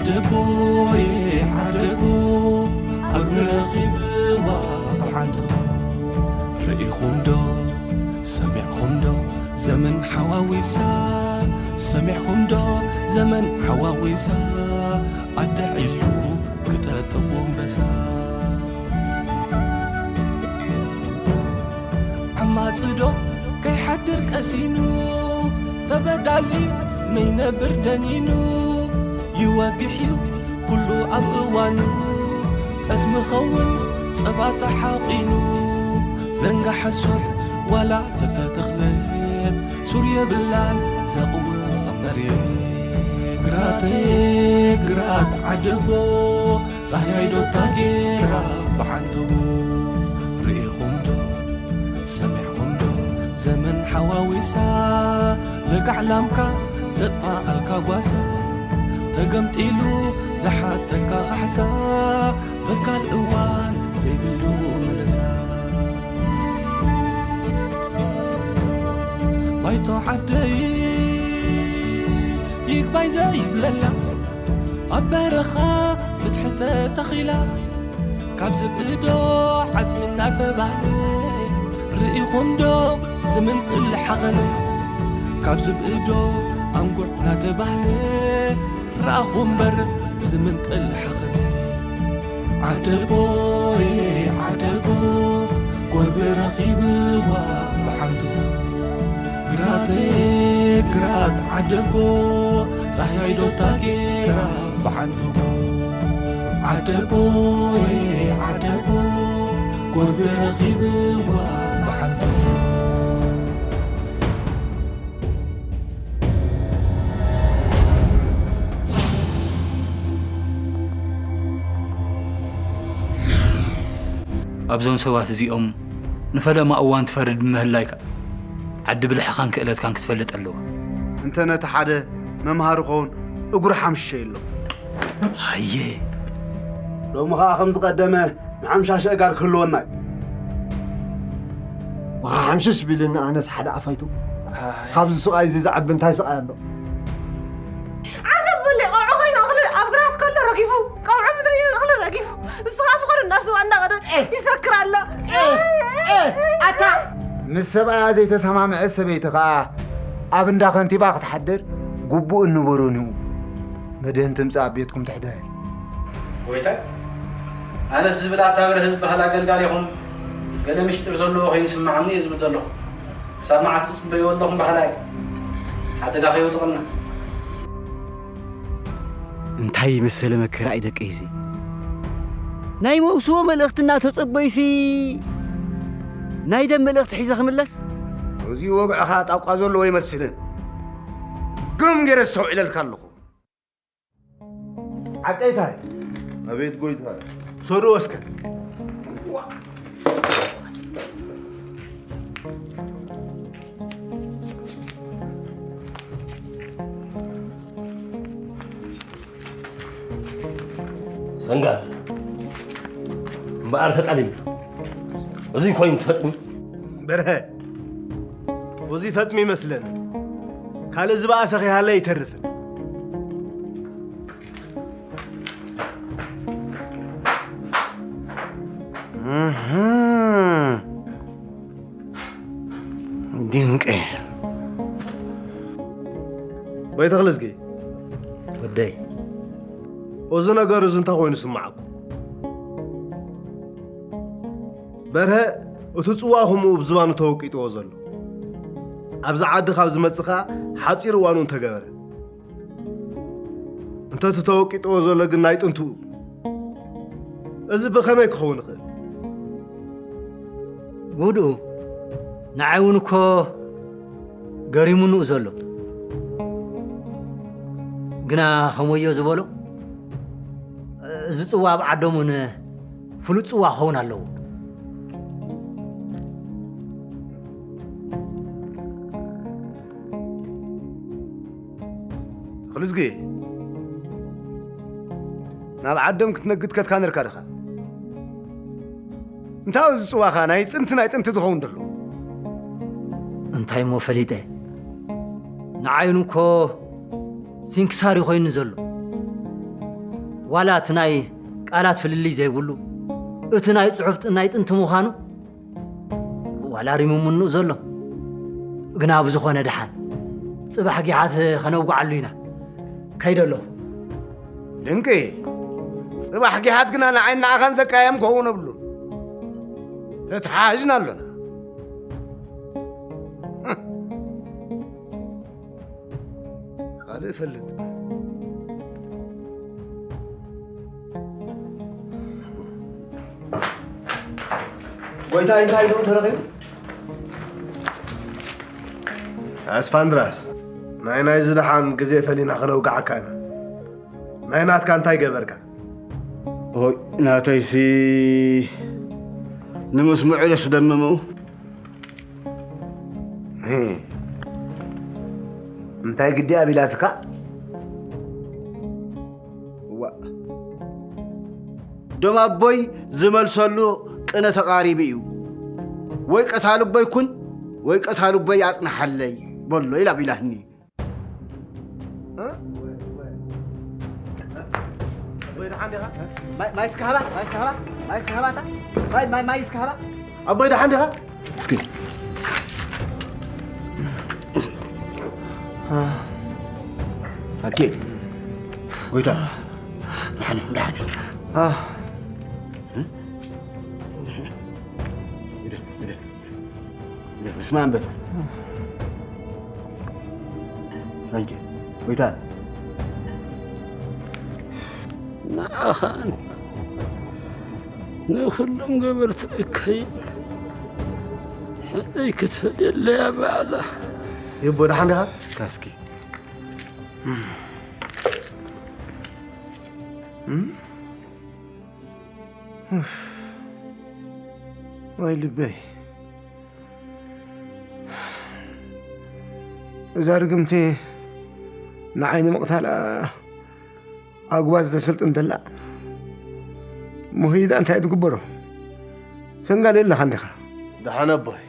ዓደቦየ ዓደቦ፣ ኣግሪ ረኺብዋ ብሓንቶ። ርኢኹም ዶ ሰሚዕኹም ዶ ዘመን ሓዋዊሳ? ሰሚዕኹም ዶ ዘመን ሓዋዊሳ? ኣደ ዒሉ ክጠጥቦ ኣንበሳ። ዓማጺ ዶ ከይሓድር ቀሲኑ፣ ተበዳሊ ነይነብር ደኒኑ። ይወግሕ እዩ ኩሉ ኣብ እዋኑ፣ ጠስሚ ኸውን ጸባ ተሓቒኑ። ዘንጋ ሓሶት ዋላ ተተተኽለት፣ ሱር የብላን ዘቕውም ኣብ መሬት። ግራተይ ግራት ዓደቦ፣ ጻህያይ ዶ ታጌራ ብዓንተቦ። ርኢኹም ዶ ሰሚዕኹም ዶ ዘመን ሓዋዊሳ? ለጋዕ ላምካ ዘጥፋኣልካ ጓሳ፣ ተገምጢሉ ዝሓተካ ካሕሳ፣ ተካል እዋን ዘይብሉ ምልሳ። ባይቶ ዓደይ ይግባይ ዘይብለላ፣ ኣብ በረኻ ፍትሒ ተተኺላ፣ ካብ ዝብኢ ዶ ዓጽሚ እናተባህለ፣ ርኢኹም ዶ ዝምንጥል ሓኸነ? ካብ ዝብኢ ዶ ኣንጉዕ እናተባህለ፣ ረኣኹ እምበር ዝምንጥል ሓኸነ። ዓደቦየ ዓደቦ፣ ጎርቢ ረኺብዋ ብሓንቶ። ግራተይ ግራት ዓደቦ፣ ጻህያይ ዶ ታጌራ ብሓንቶ። ዓደቦየ ዓደቦ፣ ጎርቢ ረኺብዋ ብሓንቶ። ኣብዞም ሰባት እዚኦም ንፈለማ እዋን ትፈርድ ብምህላይካ፣ ዓዲ ብልሕኻን ክእለትካን ክትፈልጥ ኣለዋ። እንተ ነቲ ሓደ መምሃሪ ኸውን እግሩ ሓምሽሸ ኣሎ። ሃየ። ሎሚ ኸኣ ከም ዝቐደመ ንሓምሻሸ እጋር ክህልወና እዩ። ወኻ ሓምሽሽ ቢልኒ ኣነስ ሓደ ኣፋይቱ። ኣይ። ካብዚ ስቓይ እዚ ዝዓቢ እንታይ ስቓይ ኣሎ? ዓገብ በሊ፣ ቆልዑ ኾይኑ እኽሊ ኣብ ግራት ከሎ ረጊፉ፣ ቀውዒ ምድሪ እኽሊ ረጊፉ፣ እሱ ኸኣ ፍቕሪ እናስዋ እናኸደ ኤ! ይሰክር ኣሎ። ኤ! ኤ! ኣታ! ምስ ሰብኣያ ዘይተሰማምዐት ሰበይቲ ኸኣ ኣብ እንዳ ከንቲባ ክትሓድር ግቡእን ንቡርን እዩ። መድህን ትምጻእ ኣብ ቤትኩም ትሕደር። ጎይታይ፣ ኣነስ ዝብል ኣታ በርሀ ዝበሃል ኣገልጋሊኹም ገለ ምሽጢር ዘለዎ ኸይስምዓኒ እየ ዝብል ዘለኹ። ክሳብ መዓስ ትጽበይዎ ኣለኹም በሃላይ? ሓደጋ ከየውድቐልና። እንታይ መሰለ መከራ እዩ ደቀይሲ። ናይ መውስቦ መልእኽቲ እናተጸበይሲ ናይ ደም መልእኽቲ ሒዘ ክምለስ? እዚ ወግዕኻ ጣቋ ዘለዎ ኣይመስልን። ግርም ገይረ ኣስተውዒለልካ ኣለኹ። ዓቀይታይ። ኣቤት ጎይታይ። ሶዶ እስከ። ሰንጋ እምበኣር ተጣሊምካ። እዚ ኮይኑ ትፈጽም? በርሀ፣ እዚ ፈጽሚ ይመስለኒ። ካልእ ዝበኣሰ ከይሃለ ኣይተርፍን። እህ። ድንቂ። ወይ ተኽለዝጊ። ወደይ። እዚ ነገር እዚ እንታይ ኮይኑ ስማዓኩም? በርሀ፣ እቲ ጽዋ ኹምኡ ብዝባኑ ተወቂጥዎ ዘሎ። ኣብዚ ዓዲ ካብ ዝመጽእ ኸኣ ሓጺር እዋኑ እንተገበረ። እንተ እቲ ተወቂጥዎ ዘሎ ግን ናይ ጥንቱ። እዚ ብኸመይ ክኸውን ይኽእል? ጉድኡ ንዓይ እውን እኮ ገሪሙኒ እዩ ዘሎ። ግና ከምወዮ ዝበሎ፣ እዚ ጽዋ ኣብ ዓዶም እውን ፍሉጥ ጽዋ ክኸውን ኣለዎ። ክልዝጊ፣ ናብ ዓዶም ክትነግድ ከድካ ነርካ ድኻ? እንታይ እዚ ጽዋኻ ናይ ጥንቲ ናይ ጥንቲ ዝኸውን ዘሎ? እንታይ እሞ ፈሊጠ? ንዓይኑ እኮ ሲንክሳር እዩ ኮይኑ ዘሎ። ዋላ እቲ ናይ ቃላት ፍልልይ ዘይብሉ፣ እቲ ናይ ጽሑፍ ጥ-፣ ናይ ጥንቲ ምዃኑ ዋላ ሪሙምኑ ዘሎ። ግና ብዝኾነ ደሓን፣ ጽባሕ ጊሓት ከነውግዓሉ ኢና። ከይደ ኣለኹ። ድንቂ። ጽባሕ ጊሓት ግና ንዓይን ንዓኻን ዘቀያየም ክኸውን የብሉን። ተተሓሒዝና ኣሎና። ካልእ እፈልጥ። ጎይታይ፣ እንታይ ኢሉ ተረኺቡ? ኣስፋንድራስ፣ ናይ ናይዚ ደሓን ግዜ ፈሊና ከነውግዓካ ኢና። ናይ ናትካ እንታይ ገበርካ? ኦይ፣ ናተይሲ ንምስምዑ ደስ ደምምኡ። ህ፣ እንታይ ግዲ ኣቢላትካ? እዋእ፣ ዶም ኣቦይ ዝመልሰሉ ቅነ ተቓሪቡ እዩ። ወይ ቀታሊ ኣቦይ ኩን፣ ወይ ቀታሊ ኣቦይ ኣጽንሓለይ በሎ ኢላ ኣቢላትኒ። እ? ወይ ደሓን ዲኻ? ማይ፣ ማይ እስከ ሃባ፣ ማይ እስከ ሃባ፣ ማይ እስከ ሃባ፣ እታ ማይ፣ ማይ፣ ማይ እስከ ሃባ። ኣቦይ ደሓን ዲኻ? እስኪ። ኣኬ፣ ጎይታ፣ ደሓን፣ ደሓን። እ? ግደ፣ ግደ። ግደ፣ ንስማ ኣንብብ። ኣንኬ፣ ጎይታ። ንዓኻን ንኹሎም ገበርቲ እከይን ሕደይ ክትፈድየለያ ባዕላ። ይቦ፣ ደሓን ዲኻ? ካስኪ። እም? ወይ ልበይ። እዛ ርግምቲ ንዓይኒ ምቕታል ኣጉባዝ ተሰልጥን ተላ፣ ሙህይዳ እንታይ ትግበሮ? ሰንጋል የለኻ እንዲኻ? ደሓን ኣቦይ።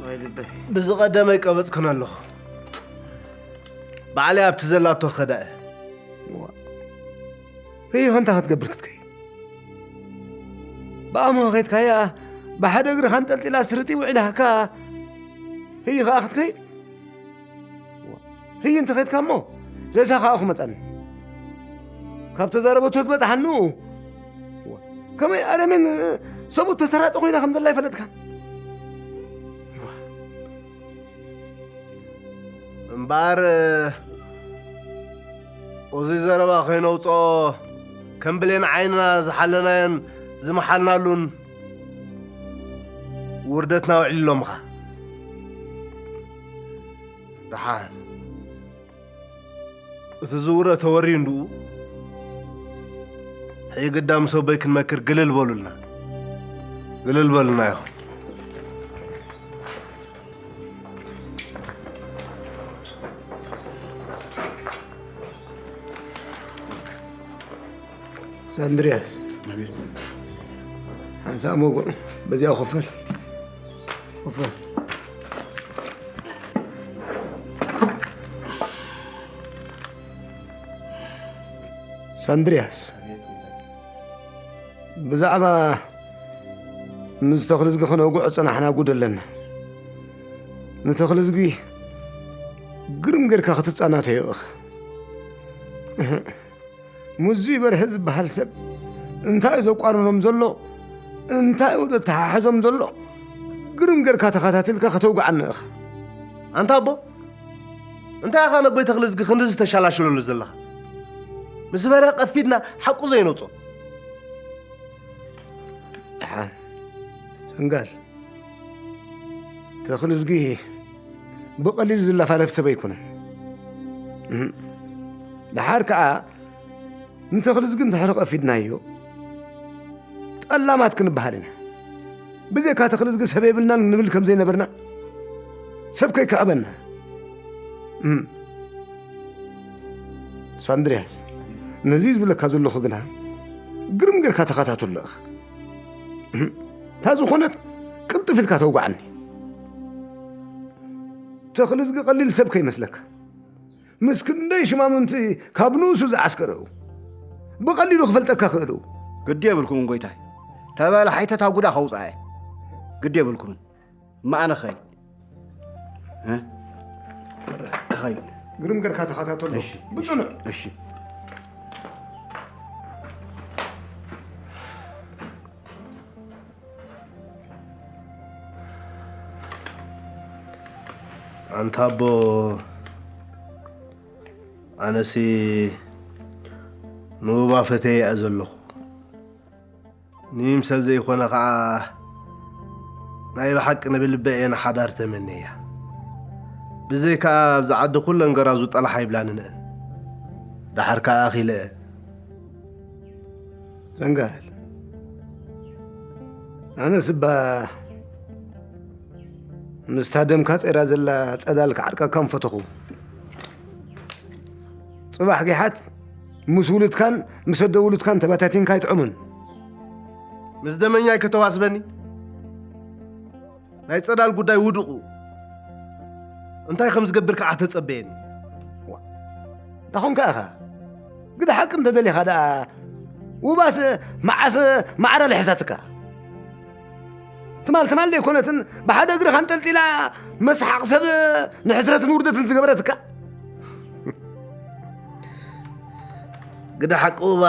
ወይ ልበይ። ብዝቐደመ ይቀበጽኩን ኣለኹ። ባዕለይ ኣብቲ ዘላቶ ክኸዳ እየ። ዋ። ህይኽ እንታይ ክትገብር ክትከይድ? ብኣምሆ ኸይድካያ፣ ብሓደ እግርኻ ኣንጠልጢላ ስርጢ ውዒላካ፣ ህይኽ ኸዓ ክትከይድ? ህይ እንተ ኸይድካ እሞ፣ ሬሳ ኸዓ ክመጸኒ። ካብ ተዛረበቶ ትበጽሓኒ። ከመይ ኣረሜን ሰብኡት ተሰራጢ ኮይና ከም ዘላ ኣይፈለጥካን። እምበኣር፣ እዚ ዘረባ ከይነውፅኦ፣ ከም ብሌን ዓይንና ዝሓለናዮን ዝመሓልናሉን ውርደትና ውዒሉ ኣሎምኻ። ደሓን፣ እቲ ዝውረ ተወርዩ እንድኡ፣ ሕጂ ግዳ ምስ ኣቦይ ክንመክር ግልል በሉልና። ግልል በሉልና ኢኹም። ሳንድሪያስ። ኣቤት። ሓንሳእ መጎ በዚኣ ኮፈል። ኮፈል። ሳንድሪያስ። ብዛዕባ ምስ ተኽልዝጊ ክነውግዖ ዝጸናሕና ጉድ ኣለና። ንተኽልዝጊ ግርም ጌርካ ክትጻናተዮ ኢኻ። እህ። ሙዚ በርሀ ዝበሃል ሰብ እንታይ እዩ ዘቋርሮም ዘሎ? እንታይ እዩ ዘተሓሕዞም ዘሎ? ግርም ጌርካ ተኸታቲልካ ከተውግዓኒ ኢኻ። ኣንታ ኣቦ፣ እንታይ ኢኻ ነቦይ ተኽልዝጊ ክንድዚ ተሻላሽለሉ ዘለኻ? ምስ በርሀ ቀፊድና ሓቁ ዘይነውጾ። ደሓን፣ ሰንጋል፣ ተኽልዝጊ ብቐሊል ዝለፋለፍ ሰብ ኣይኮነን። እም፣ ደሓር ከኣ ንተኽልዝጊ እንድሕር ቀፊድናዮ፣ ጠላማት ክንበሃል ኢና። ብዘይካ ተኽልዝጊ ሰብ የብልናን ንብል ከም ዘይነበርና፣ ሰብ ከይክዕበና። እም። እሱ ኣንድርያስ፣ ነዚ ዝብለካ ዘለኹ ግና ግርም ጌርካ ተኸታተሎ ኢኻ። እም። እንታ ዝኾነት ቅልጥፍ ኢልካ ተውግዓኒ። ተኽልዝጊ ቀሊል ሰብ ከይመስለካ። ምስ ክንደይ ሽማምንቲ ካብ ንኡሱ ዝዓስከረው። ብቐሊሉ ክፈልጠካ ክእሉ። ግዲ የብልኩምን ጎይታይ፣ ተበላሒተ እታ ጉዳ ከውፅኣ እየ። ግዲ የብልኩምን። እማ ኣነ ኸይድ። እ? ኸይድ። ግርም ገርካ ተኸታተሎ። እሺ። ብጽኑዕ። እሺ። ኣንታ ኣቦ፣ ኣነሲ ንውባ ፈተየ እየ ዘለኹ። ንይምሰል ዘይኮነ ኸዓ ናይ ብሓቂ ንብልበ እየ ንሓዳር ተመነያ። ብዘይካ ኣብዚ ዓዲ ኩለን ገራዙ ጠላሕ ኣይብላንን እየን። ደሓር ከኣ ኣኺለ እየ። ዘንጋል፣ ኣነስ እባ ምስታ ደምካ ጸይራ ዘላ ጸዳል ክዓርቀካ ምፈተኹ። ጽባሕ ጊሓት ምስ ውሉድካን ምስ ኣደ ውሉድካን ተባታቲንካ ኣይትዕሙን። ምስ ደመኛይ ከተዋስበኒ? ናይ ጸዳል ጉዳይ ውዱቕ እዩ። እንታይ ከም ዝገብር ከዓ ተጸበየኒ። ዋ፣ እንታይ ኾንካ ኢኻ? ግደ ሓቂ እንተደሊኻ ደኣ፣ ውባስ መዓስ ማዕረ ልሕሰትካ? ትማል ትማል ደይኮነትን ብሓደ እግርኻ ኣንጠልጢላ መስሓቕ ሰብ ንሕስረትን ውርደትን ዝገበረትካ? ግደ ሓቂ ውባ፣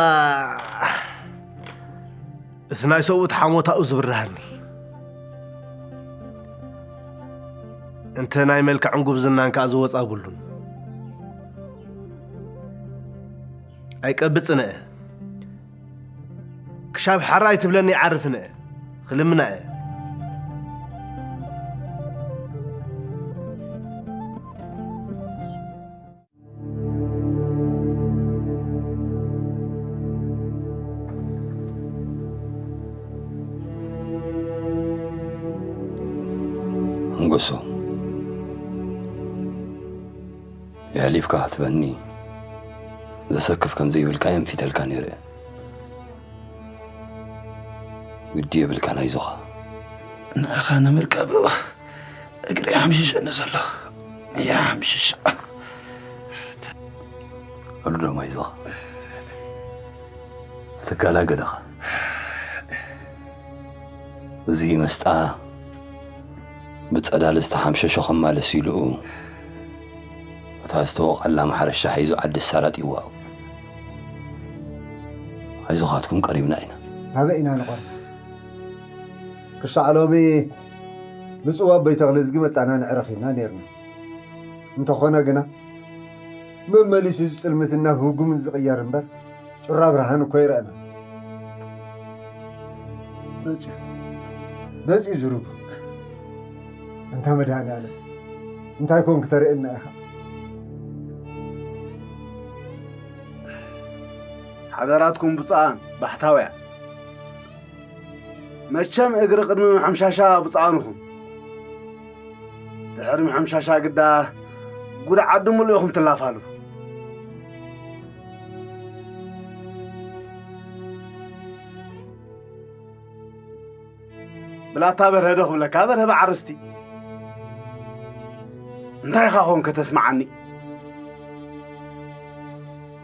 እቲ ናይ ሰብኡት ሓሞታኡ ዝብርሃኒ። እንተ ናይ መልክዕን ጉብዝናን ከኣ ዝወጻ ብሉን። ኣይቀብጽን እየ። ክሻብ ሓራይ ትብለኒ ይዓርፍን እየ። ክልምና እየ። ኣንጎሶ፣ የሕሊፍካ ክትበኒ ዘሰክፍ ከም ዘይብልካ እየ ኣንፊተልካ ነይረ። ግዲ የብልካን፣ ኣይዞኻ። ንኣኻ ንምርካብ እግረይ ሓምሽሸኒ ዘሎ። ይሓምሽሽ። ወዲ ዶም፣ ኣይዞኻ። ትገላገል ኢኻ። እዚ መስጣ ብጸዳል ዝተሓምሸሾ ከማልስ ኢሉ እታ ዝተወቕዐላ ማሕረሻ ሒዙ ዓዲ ዝሳላጥ ይዋእ። ኣይዞኻትኩም፣ ቀሪብና ኢና። ኣበይ ኢና ንቐርብ? ክሻዕ ሎሚ ብፁዕ ኣቦይ ተኽለዝጊ መጻና ንዕረፍ ኢልና ኔርና። እንተኾነ ግና፣ መመሊሱ እዚ ጽልምትና ብህጉም ዝቕየር እምበር፣ ጩራ ብርሃን እኮ ይረኣና። መጺኡ፣ መጺኡ ዝሩብ። ኣንታ መድሃኔ ዓለም፣ እንታይ ኮን ክተርእየና ኢኻ? ሓደራትኩም ብፁዓን ባሕታውያን፣ መቸም እግሪ ቅድሚ ምሕምሻሻ ብፁዓንኹም፣ ድሕሪ ምሕምሻሻ ግዳ ጉድ ዓዲ ሙሉእ ኢኹም ትላፋሉ። ብላታ በርሀ ዶ ክብለካ፣ በርሀ በዓርስቲ። እንታይ ኢኻ ኾን ከተስምዓኒ?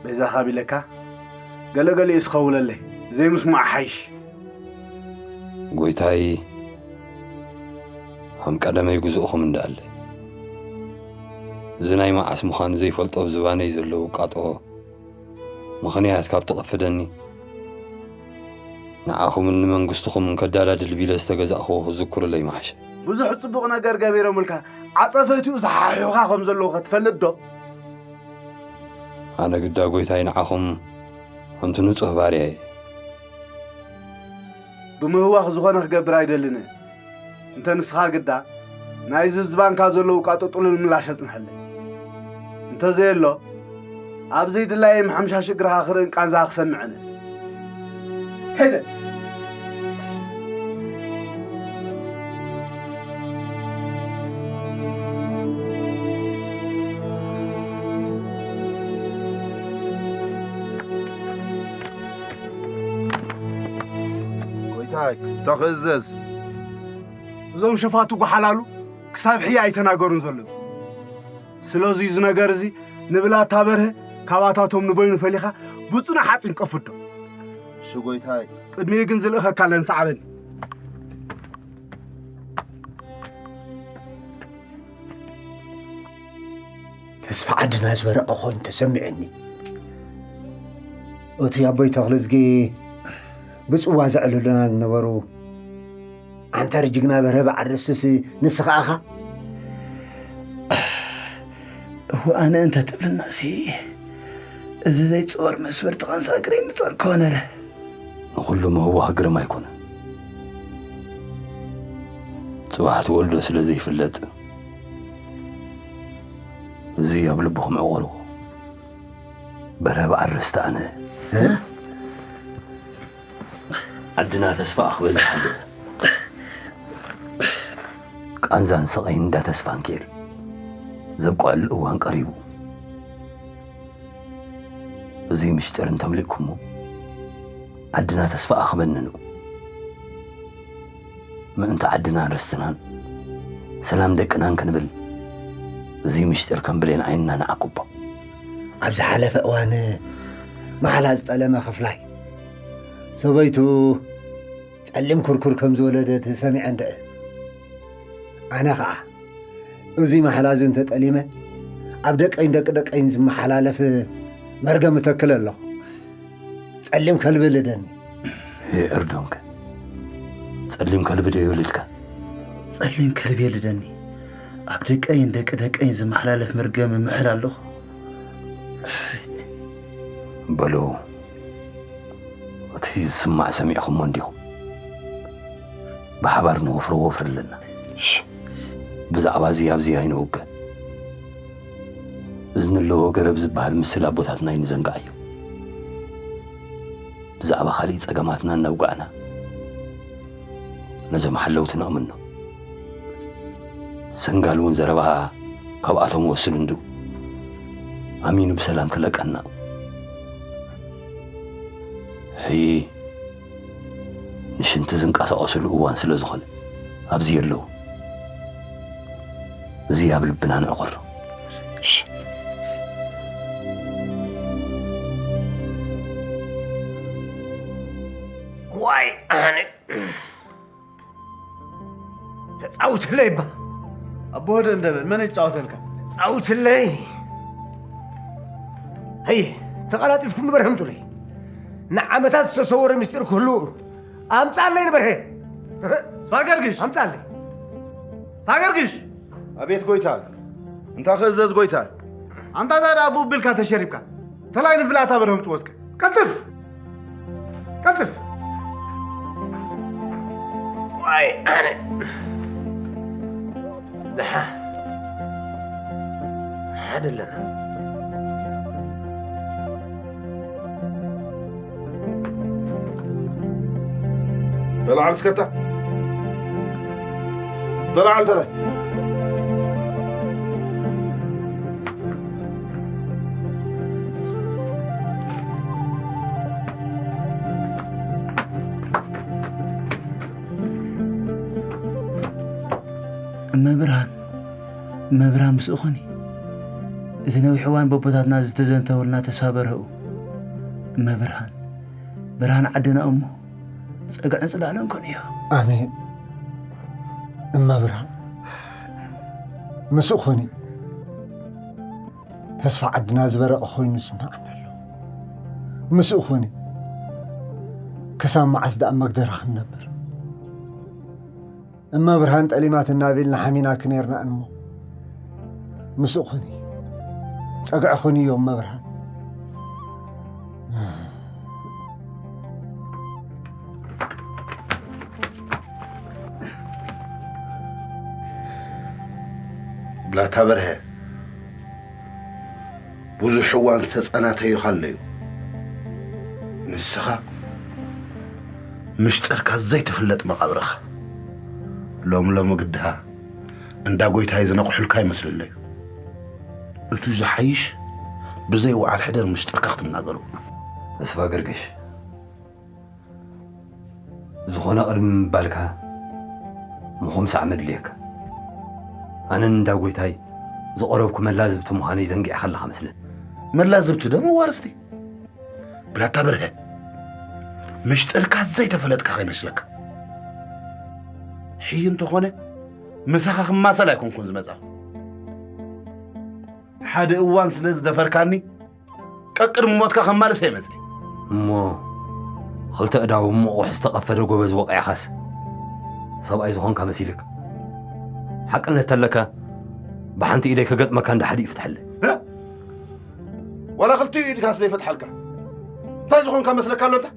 በይዛኻ ቢለካ፣ ገለገሊኡስ ኸውለለይ፣ ዘይምስማዕ ሓይሽ። ጎይታይ፣ ከም ቀደመይ ግዙእኹም እንዳኣለ። እዚ ናይ መዓስ ምዃኑ ዘይፈልጦ ኣብ ዝባነይ ዘሎ ውቃጦ ምኽንያት ካብ ትቐፍደኒ፣ ንዓኹምን ንመንግስትኹምን ከዳላድል ቢለ ዝተገዛእኽዎ ክዝክሩለይ ምሓሸ። ብዙሕ ጽቡቕ ነገር ገቢሮምልካ፣ ዓጸፈቲኡ ዝሓሕዩኻ ከም ዘለዉ ከ ትፈልጥ ዶ? ኣነ ግዳ ጎይታይ ንዓኹም ከምቲ ንጹህ ባርያ እየ። ብምህዋኽ ዝኾነ ክገብር ኣይደልን እየ። እንተ ንስኻ ግዳ፣ ናይዚ ዝባንካ ዘለዉ ቃጠጡልን ምላሽ ኣጽንሐለይ። እንተዘየሎ፣ ኣብ ዘይድላይ ምሕምሻሽ እግርኻ ክርእን ቃንዛ ክሰምዕን እየ። ሄደ። ጎይታይ፣ ተኽእዘዝ። እዞም ሸፋቱ ጓሓላሉ ክሳብ ሕጂ ኣይተናገሩን ዘለዉ። ስለዚ እዚ ነገር እዚ ንብላታ በርሀ ካባታቶም ንበይኑ ፈሊኻ ብጹና ሓጺን ቀፍዶ። እሺ ጎይታይ። ቅድሚኡ ግን ዝልእኸካ ኣለን ሰዓበኒ። ተስፋ ዓድና ዝበረቐ ኮይኑ ተሰሚዑኒ። እቲ ኣቦይ ተኽለዝጊ ብጽዋ ዘዕልሉና ዝነበሩ ዓንተር ጅግና በርሀ በዓል ርስሲ ንስኻ ኢኻ? እወ፣ ኣነ እንተ ትብልናሲ፣ እዚ ዘይጽወር መስበር ተቐንሳ እግረይ ምጸልኮ ነረ። ንኹሉ ምህዋኽ ግርም ኣይኮነን። ጽባሕ ትወልዶ ስለ ዘይፍለጥ፣ እዚ ኣብ ልብኹም ዕቑርዎ። በርሀ በዓል ርስቲ ኣነ። እ? ዓድና ተስፋ ክበዝሕ ኣለዎ። ቃንዛን ስቐይን እንዳ ተስፋ እንኬር ዘብቅዐሉ እዋን ቀሪቡ። እዚ ምሽጥር እንተምሊእኩሞ ዓድና ተስፋ ኣኽበንኑ። ምእንቲ ዓድናን ርስትናን ሰላም ደቅናን ክንብል እዚ ምሽጥር ከም ብሌን ዓይንና ንዓቁቦ። ኣብ ዝሓለፈ እዋን ማሕላ ዝጠለመ ክፍላይ ሰበይቱ ጸሊም ኩርኩር ከም ዝወለደት ሰሚዐ እንድዒ። ኣነ ኸኣ እዚ ማሕላ እዚ እንተጠሊመ ኣብ ደቀይን ደቂ ደቀይን ዝመሓላለፍ መርገም እተክል ኣለኹ። ጸሊም ከልቢ ልደኒ። ኤርዶንከ ጸሊም ከልቢ ዶ ይውልድካ? ጸሊም ከልቢ የልደኒ። ኣብ ደቀይን ደቂ ደቀይን ዝመሓላለፍ መርገም እምሕል ኣለኹ። በሉ፣ እቲ ዝስማዕ ሰሚዕኹሞ እንዲኹም። ብሓባር ንወፍሮ ወፍሪ ኣለና። እሺ። ብዛዕባ እዚ ኣብዚ ኣይንውገን። እዝኒ ኣለዎ ገረብ ዝበሃል ምስል ኣቦታትና ኣይንዘንግዓዮ። ብዛዕባ ካልእ ጸገማትና እናውጋዕና ነዞም ሓለውቲ ነእምኖ። ሰንጋል እውን ዘረባ ካብኣቶም ወስዱ እንዱ ኣሚኑ ብሰላም ክለቀና። ሕይ ንሽንቲ ዝንቀሳቐስሉ እዋን ስለ ዝኾነ ኣብዚ የለዉ። እዚ ኣብ ልብና ንዕቆሮ። እሺ። ዋይ ኣነ ተጻውትለይ እባ። ኣቦ ወደ እንደበል መን ይጻወተልካ? ተጻውትለይ። ሀየ ተቐላጢፍኩም ንበርሀ ኣምጹለይ። ንዓመታት ዝተሰወረ ምስጢር ክህሉ ኣምጻለይ ንበርሀ። ስፋገርግሽ! ኣምጻለይ። ስፋገርግሽ! ኣቤት ጎይታ። እንታይ ክእዘዝ ጎይታ? ኣንታ እንታይ ደኣ ብኡ ቢልካ ተሸሪብካ? ተላይ ንብላታ በርሀ ኣምጽዎ እስከ። ቀልጥፍ! ቀልጥፍ! ዋይ ኣነ። ደሓ። ሓደ ኣለና። ተላዓል እስከታ። ተላዓል ተላይ። እመ ብርሃን፣ እመ ብርሃን ምስኡ ኹኒ። እቲ ነዊሕ እዋን በቦታትና ዝተዘንተወልና ተስፋ በርሀኡ። እመ ብርሃን፣ ብርሃን ዓድና እሞ ጸግዕን ጽላልን ኮን እዮ። ኣሜን። እመ ብርሃን ምስኡ ኹኒ። ተስፋ ዓድና ዝበረቐ ኮይኑ ይስምዓኒ ኣሎ። ምስኡ ኹኒ። ክሳብ መዓስ ደኣ መግደራ ክንነብር? እመ ብርሃን ጠሊማትና ቢልና ሓሚናኪ ኔርና እሞ፣ ምስኡ ኹኒ፣ ጸግዒ ኹንዮ እመ ብርሃን። ብላታ በርሀ፣ ብዙሕ እዋን ዝተጸናተዩኻ ኣለዩ። ንስኻ ምሽጥርካ ዘይትፍለጥ መቓብርኻ። ሎም ሎም ግድኻ እንዳ ጎይታይ ዝነቕሑልካ ይመስለለዩ። እቱ ዝሓይሽ ብዘይ ወዓል ሕደር ምሽጥርካ ክትናገሩ። ተስፋ ገርግሽ፣ ዝኾነ ቅድሚ ምባልካ ምኹምሳዕ መድልየካ። ኣነን እንዳ ጎይታይ ዝቐረብኩ መላዝብቲ ምዃነይ ዘንጊዕካ ኣለኻ መስለን። መላዝብቲ ዶ መዋርስቲ? ብላታ ብርሀ፣ ምሽጥርካ ዘይተፈለጥካ ከይመስለካ። ሕይ እንተኾነ፣ ምሳኻ ክማሰል ኣይኮንኩን ዝመጻኹ። ሓደ እዋን ስለ ዝደፈርካኒ፣ ቀቅድሚ ሞትካ ከማልስ እየ መጽእ። እሞ፣ ክልተ እዳው እሞ ቁሕ ዝተቐፈደ ጎበዝ ወቂዕኻስ፣ ሰብኣይ ዝኾንካ መሲልክ። ሓቅነት ተለካ፣ ብሓንቲ ኢደይ ከገጥመካ እንዳ ሓዲ ይፍትሐለይ። እ? ዋላ ክልቲኡ ኢድካስ ዘይፈትሓልካ። እንታይ ዝኾንካ መስለካ ኣሎ እንታ?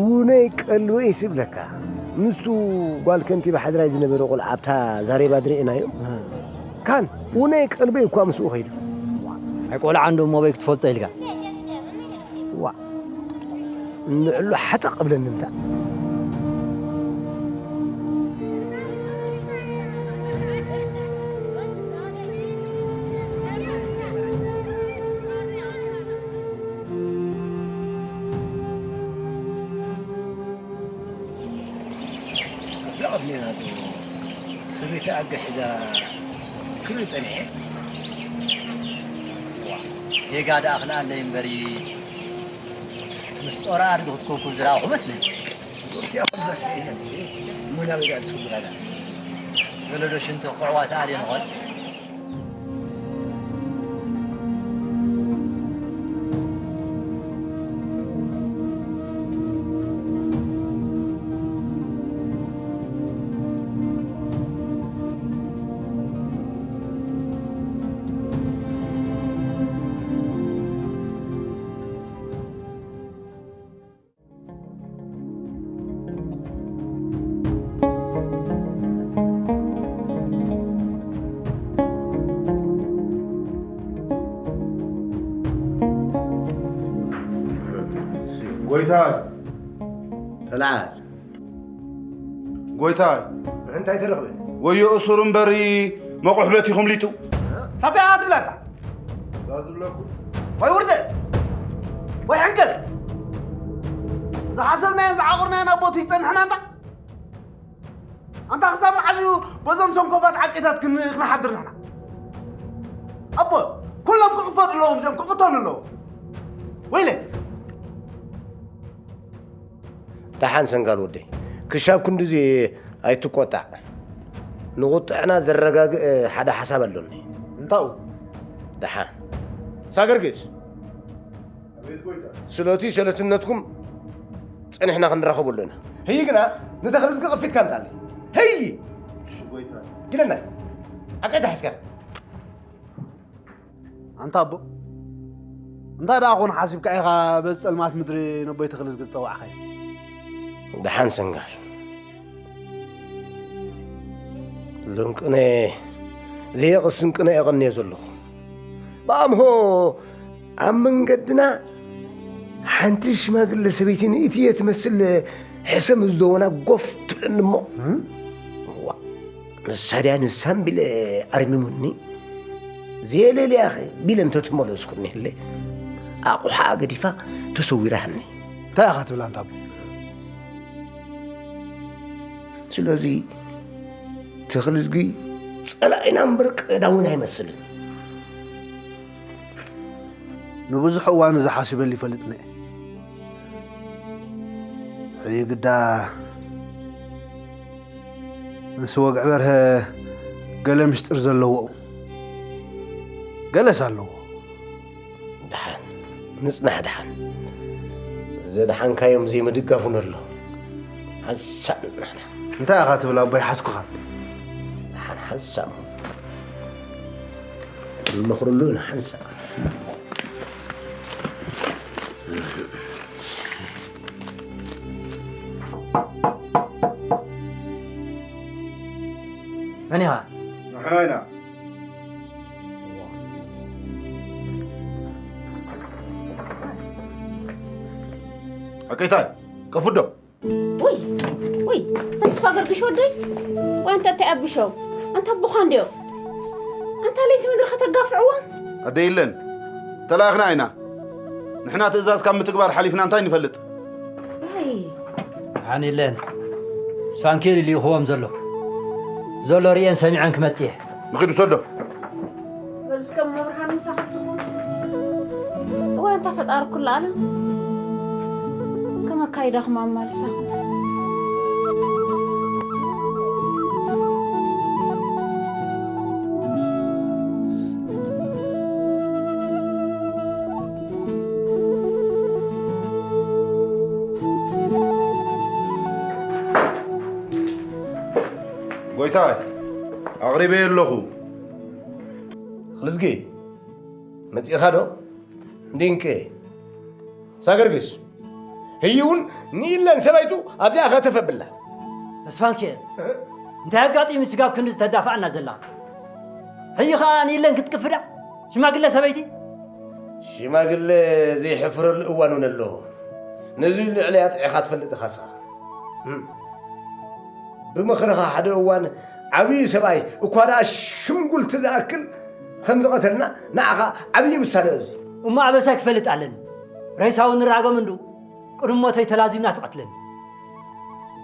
ውነይ ቀልበይ ስብለካ። ምስቱ ጓል ከንቲባ ሓድራይ ዝነበረ ቆልዓ ኣብታ ዛሬባ ድሬናዮ። ካን ውነይ ቀልበይ እኳ ምስኡ ኸይዱ። ኣይ ቆልዓ እንዶ እሞ በይ ክትፈልጦ ኢልካ። ዋ፣ ንዕሉ ሓጠቕ እብለኒ እንታ። ኣብዚ ቅድሜና ዘሎ ሰበይቲ ኣደ ሒዛ ክርኢ ጸኒሐ። ዋ፣ ጌጋ ደኣ ክልኣለይ እምበሪ፣ ምስ ጾረ ኣድጊ ክትኮኩብ ዝረኣኹ መስለኒ። ወቅቲ ኣኹል መስለኒ። እሞ ናበይ ደኣ ዝስጉር ኣላ? ገለ ዶ ሽንቲ ክዕዋ ተኣልየን ይኾን? ጎይታይ። ተለዓል። ጎይታይ። እንታይ ተረኽበ? ወዮ እሱር እምበሪ መቑሕ በቲኹም ሊጡ። ታታይ ኣትብላታ። እዛ ዝብለኩም። ወይ ውርደት! ወይ ሕንቀት! ዝሓሰብናዮን ዝዓቑርናዮን ኣብ ቦትኡ ይጸንሕና እንታ? ኣንታ ክሳብ መዓስ እዩ በዞም ሰንኮፋት ዓቂታት ክን-፣ ክንሓድር ንሕና? ኣቦ፣ ኩሎም ክቕፈዱ ኣለዎም፣ እዚኦም ክቕተሉ ኣለዎም። ወይለ! ደሓን ሰንጋል ወደይ፣ ክሻብ ክንድዚ ኣይትቆጣዕ። ንቁጥዕና ዘረጋግእ ሓደ ሓሳብ ኣሎኒ። እንታኡ? ደሓን። ሳገርጊስ፣ ስለቲ ሰለትነትኩም ጸኒሕና ክንራኸበሉ ኢና። ህይ ግና፣ ንተኽልዝጊ ቅርፊትካ ኣምጻለይ። ህይ! እሺ ጎይታ። ግደና። ዓቀይ ተሓዝካ። ኣንታ ኣቦ፣ እንታይ ደኣ ኮን ሓሲብካ ኢኻ በዚ ጸልማት ምድሪ ነቦይ ተኽልዝጊ ዝጸዋዕኻዮ? ደሓን ሰንጋል። ልንቅነ ዘየቕስን ቅነ የቐንየ ዘለኹ። ብኣምሆ ኣብ መንገድና ሓንቲ ሽማግለ ሰበይቲ ንእትየ ትመስል ሕሰም ዝደወና ጎፍ ትብለኒ እሞ። እም? ዋ፣ ንሳ ድያ ንሳ እምቢለ ኣርሚሙኒ። ዘየለልያኸ ቢለ እንተተመለስኩ እኒሀለ፣ ኣቑሓ ገዲፋ ተሰዊራኒ። እንታይ ኢኻ ትብል ኣንታ ኣቦ? ስለዚ ተኽልዝጊ ጸላኢና እምበር ቀዳውን ኣይመስልን። ንብዙሕ እዋን እዚ ሓሲበሉ ይፈልጥን እየ። ሕጂ ግዳ ምስ ወግዒ በርሀ ገለ ምስጢር ዘለዎ ገለስ ኣለዎ። ደሓን ንጽናሕ፣ ደሓን ዘድሓንካዮም ዘይምድጋፍ እውን ኣሎ። ሓንሳእ ንጽናሕ ደሓን። እንታይ ኢኻ ትብል ኣቦይ? ሓዝኩኻ። ሓንሳእ ክንመኽረሉ ኢና፣ ሓንሳእ። መን ኢኻ? ንሕና ኢና። ኣቀይታይ፣ ከፍዶ። ውይ፣ ውይ፣ ተስፋ ገርግሽ ወደይ። ወይ ኣንታ እንታይ ኣቢሾ? ኣንታ ኣቦኻ እንድዮ። ኣንታ ለይቲ ምድሪ ከተጋፍዕዋ? ኣደ የለን። ተላእኽና ኢና። ንሕና ትእዛዝ ካብ ምትግባር ሓሊፍና እንታይ ንፈልጥ? ኣይ። ኣነ የለን። ስፋንኬል ኢሉ ይኽዎም ዘሎ። ዘሎ ርእየን ሰሚዐን ክመጽእ እየ። ንኺድ ውሰዶ። በሉ እስከ እሞ ብርሃን ምሳኹም ትኹን። እዋይ ኣንታ ፈጣሪ ኩሉ ዓለም። ከም ኣካይዳኹም ኣማልሳኹም። ጎይታይ፣ ኣቕሪበዮ ኣለኹ። ክልዝጊ፣ መጺእኻ ዶ? ድንቂ። ሳገርግስ፣ ህይውን ንኢለን ሰበይቱ ኣብዚኣ ከተፈብላ። ተስፋንኪኤል፣ እንታይ ኣጋጢሙ ስጋብ ክንዲ ዝተዳፍኣና ዘላ? ሕጂ ኸኣ ንኢለን ክትቅፍዳ? ሽማግለ ሰበይቲ? ሽማግለ ዘይሕፍረሉ እዋን እውን ኣሎ። ነዚ ልዕለያ ጥዒኻ ትፈልጥ ኢኻ ንስኻ። እም። ብምኽርኻ ሓደ እዋን ዓብዪ ሰብኣይ እኳ ደኣ ሽምጉልቲ ዝኣክል ከም ዝቐተልና ንዓኻ ዓብዪ ምሳሌ እዚ። እሞ ኣበሳይ ክፈልጥ ኣለኒ። ሬሳውን ንራገም እንዱ ቅድሚ ሞተይ ተላዚብና ትቐትለኒ።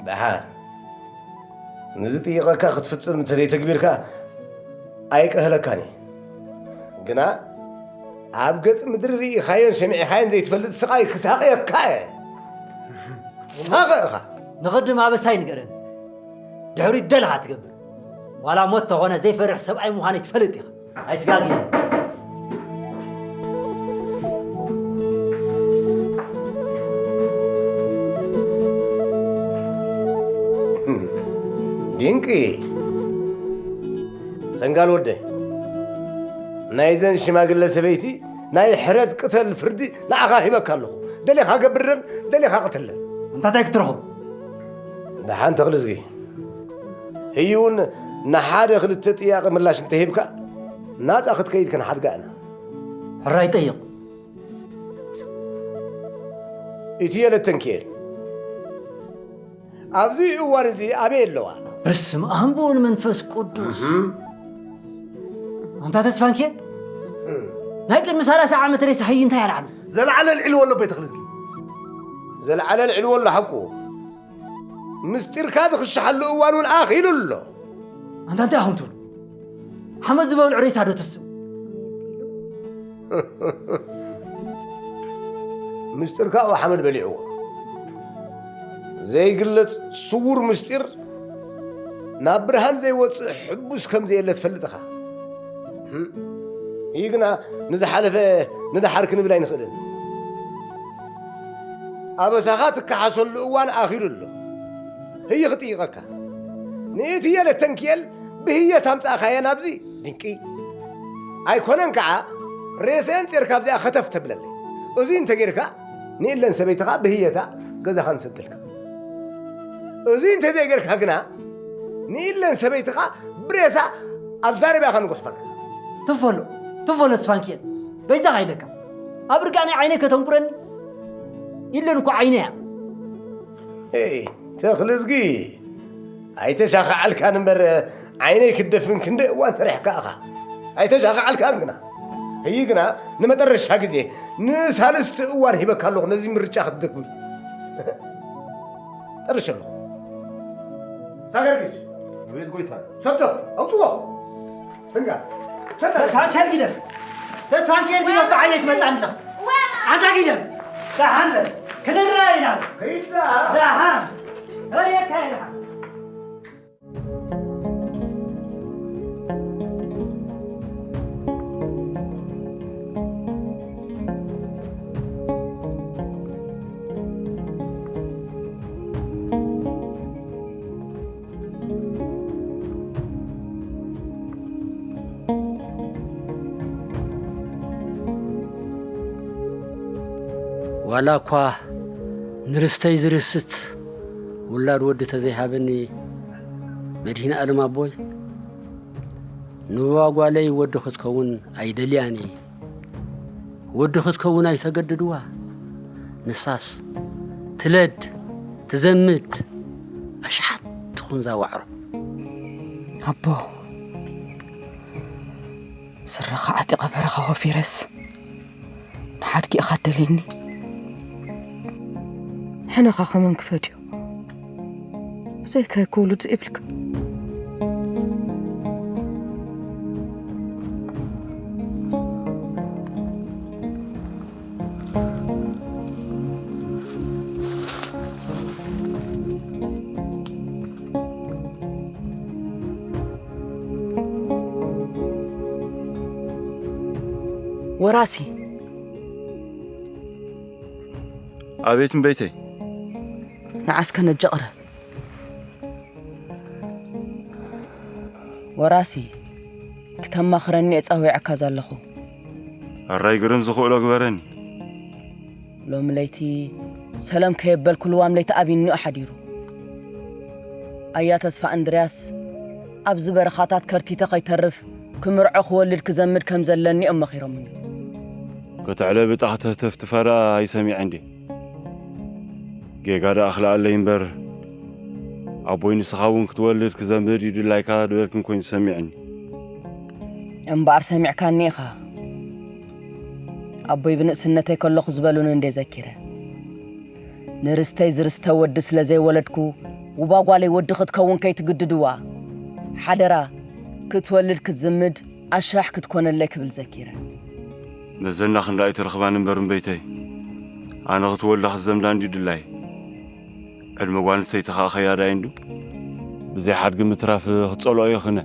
ደሓን። ንዝጥይቐካ ክትፍጽም እንተዘይተግቢርካ ኣይቀህለካን እዩ። ግና ኣብ ገጽ ምድሪ ርኢኻዮን ሰሚዕኻዮን ዘይትፈልጥ ስቓይ ክሳቐየካ እየ። ሳቐ ኢኻ። ንቕድም ኣበሳይ ንገረኒ። ድሕሪት ደለኻ ትገብር። ዋላ ሞት ተኾነ ዘይፈርሕ ሰብኣይ ምዃነይ ትፈልጥ ኢኻ። ኣይትጋግየ። ድንቂ። ሰንጋል ወደይ፣ ናይዘን ሽማግለ ሰበይቲ ናይ ሕረድ ቅተል ፍርዲ ንዓኻ ሂበካ ኣለኹ። ደሊኻ ገብረን፣ ደሊኻ ቅተለን። እንታታይ ክትረኽቡ? ደሓን ተኽልዝጊ። ህይውን ንሓደ ክልተ ጥያቄ ምላሽ እንተሂብካ፣ ናጻ ክትከይድ ክንሓድጋ ኢና። ሕራይ ጠይቕ። ኢትዮ ለተንኪኤል፣ ኣብዚ እዋን እዚ ኣበይ ኣለዋ? በስመ ኣብ ወወልድ መንፈስ ቅዱስ። እህም። ኣንታ ተስፋንኪኤል፣ እም። ናይ ቅድሚ ሰላሳ ዓመት ሬሳ ህይ እንታይ ኣልዓሉ? ዘልዓለ ኣልዒልዎ ኣሎ ቤተ ክልዝጊ። ዘልዓለ ኣልዒልዎ ኣሎ ሓቁ። ምስጢርካ ዝኽሽሓሉ እዋን እውን ኣኺሉ ኣሎ። ኣንታ እንታይ ኣኹም ትብሉ? ሓመድ ዝበልዑ ሬሳ ዶ ትስኡ? ምስጢርካ ኦ ሓመድ በሊዕዎ። ዘይግለጽ ስዉር ምስጢር ናብ ብርሃን ዘይወጽእ ሕቡስ ከም ዘየለ ትፈልጥ ኢኻ። እም። ይህ ግና ንዝሓለፈ ንደሓር ክንብል ኣይንኽእልን። ኣበሳኻ ትከሓሰሉ እዋን ኣኺሉ ኣሎ። ህይ ክጥይቐካ። ንእትየ ለተንክየል ብህየት ኣምጻእኻየን ኣብዚ ድንቂ። ኣይኮነን ከዓ ሬሰን ጼርካ ኣብዚኣ ኸተፍ ተብለለይ። እዚ እንተጌርካ ንኢለን ሰበይትኻ ብህየታ ገዛኻ ንሰደልካ። እዚ እንተዘይጌርካ ግና ንኢለን ሰበይትኻ ብሬሳ ኣብ ዛረብያኻ ንጉሕፈልካ። ትፈሎ፣ ትፈሎ ስፋንኪኤል፣ በይዛኻ ኢለካ። ኣብ ርጋነይ ዓይነይ ከተንቁረኒ? ኢለን እኮ ዓይነያ። ኤይ፣ ተኽልዝጊ፣ ኣይተሻኻዓልካን እምበር ዓይነይ ክደፍን ክንደይ እዋን ሰሪሕካ ኢኻ። ኣይተሻኻዓልካን ግና። ህይ ግና ንመጠረሻ ግዜ ንሳልስቲ እዋን ሂበካ ኣለኹ ነዚ ምርጫ ክትደግም። ጠርሸ ኣለኹ። ሳገርግሽ። ኣቤት ጎይታ። ሰብቶ፣ ኣውፅዎ። ተስፋንኪኤል ግደፍ። ተስፋንኪኤል ግደፍ፣ ብዓይነይ ትመጻኒ ኣለኻ። ኣንታ ግደፍ። ደሓን በል። ክንረአ ኢና። ከይዳ። ደሓን። ርእየካ እየ ደሓን። ዋላ እኳ ንርስተይ ዝርስት ውላድ ወዲ ተዘይሃበኒ፣ መድሂን ኣለም ኣቦይ፣ ንቡባ ጓለይ ወዲ ክትከውን ኣይደልያን እየ። ወዲ ክትከውን ኣይተገድድዋ። ንሳስ ትለድ፣ ትዘምድ፣ ኣሽሓት ትኹን ዛዋዕሮ። ኣቦ፣ ስረኻ ዓጢቐ በረኻ ወፊረስ፣ ንሓድጊ ኢኻ ደልየኒ። ሕነኻ ከመን ክፈድዮ? ብዘይካይ ክውሉድ ዘይብልካ። ወራሲ። ኣቤት እምበይተይ። ንዓስከ ነጀቕረ። ወራሲ፣ ክተማኽረኒ እየ ጸዊዐካ ዘለኹ። ኣራይ ግርም ዝኽእሎ ግበረኒ። ሎም ለይቲ ሰለም ከየበልኩ ልዋም ለይቲ ኣቢኒኡ ሓዲሩ። ኣያ ተስፋ እንድርያስ ኣብዚ በረኻታት ከርቲተ ከይተርፍ፣ ክምርዖ ክወልድ ክዘምድ ከም ዘለኒ እዮም መኺሮምኒ። ከተዕለ ብጣኽ ተህተፍትፋ ደኣ ኣይሰሚዐ እንዴ? ጌጋ ደኣ ክልኣለይ እምበር፣ ኣቦይ ንስኻ እውን ክትወልድ ክዘምድ እዩ ድላይካ ዝበልክን ኮይኑ ሰሚዕኒ። እምበኣር ሰሚዕካኒ ኢኻ። ኣቦይ ብንእስነተይ ከለኹ ዝበሉኒ እንዴ ዘኪረ። ንርስተይ ዝርስተ ወዲ ስለ ዘይወለድኩ፣ ውባ ጓለይ ወዲ ክትከውን ከይትግድድዋ። ሓደራ፣ ክትወልድ ክትዝምድ ኣሻሕ ክትኮነለይ ክብል ዘኪረ። መዘና ክንዳ ኣይትረኽባን እምበር እምበይተይ፣ ኣነ ክትወልዳ ክትዘምዳ እንድዩ ድላይ። ዕድመ ጓል ኣንስተይቲ ኸኣ ኸያዳይ እንዱ። ብዘይ ሓድጊ ምትራፍ ክትጸልኦ ይኽነ።